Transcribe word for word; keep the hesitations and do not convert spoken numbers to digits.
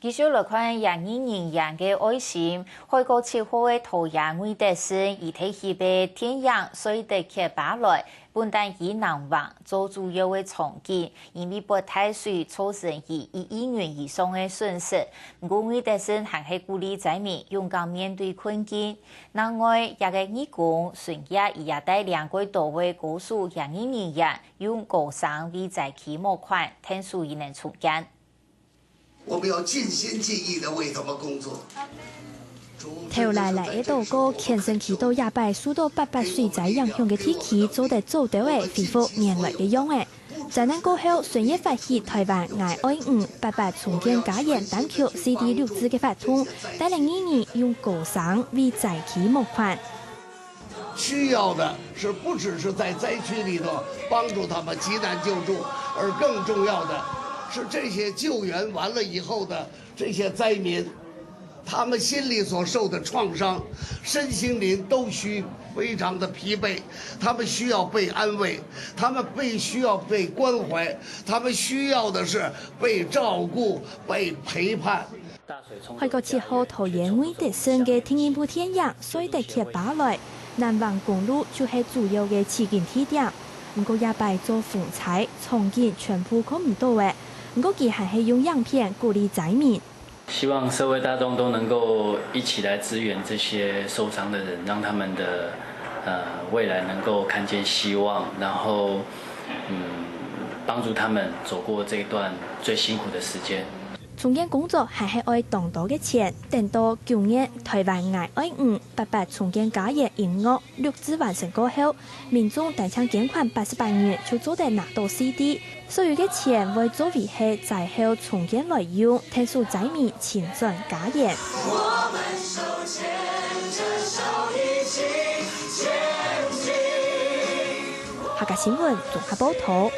繼續來看廿二人營个愛心，海角七號个導演魏德聖，佢提起个電影《睡得忒飽來》，本旦佢南橫做主要个場景，因為發大水造成佢一億元以上个損失。毋過魏德聖還係鼓勵災民勇敢面對困境。另外，這个義工孫燁佢也帶領過多个歌手廿二人員，用歌聲為災區募款，𢯭手佢等重建。 我們要盡心盡意地為他們工作。頭來來个禱告，虔誠祈禱這擺受到八八水災影響个地區，做得做到个恢復原來个樣仔。災難過後，孫燁發起台灣𠊎愛你八八重建家園單曲C D錄製个活動，帶領義工用歌聲為災區募款。 需要的是不只是在灾区里头帮助他们急难救助，而更重要的是这些救援完了以后的这些灾民，他们心里所受的创伤，身心灵都需非常的疲惫，他们需要被安慰，他们被需要被关怀，他们需要的是被照顾、被陪伴。 海角七號導演魏德聖个第二部電影《睡得忒飽來》，南橫公路就係主要个取景地點。毋過這擺遭風災，場景全部看毋到了。毋過佢還係用影片鼓勵災民。希望社会大众都能够一起来支援这些受伤的人，让他们的呃未来能够看见希望，然后嗯帮助他们走过这一段最辛苦的时间。 重建工作還係愛當多个錢，等到舊年台灣𠊎愛你八八重建家園音樂錄製完成過後，民眾單淨捐款八十八元就做得拿到CD，所有个錢會作為係災後重建來用，𢯭手災民尋轉家園。客家新聞綜合報導。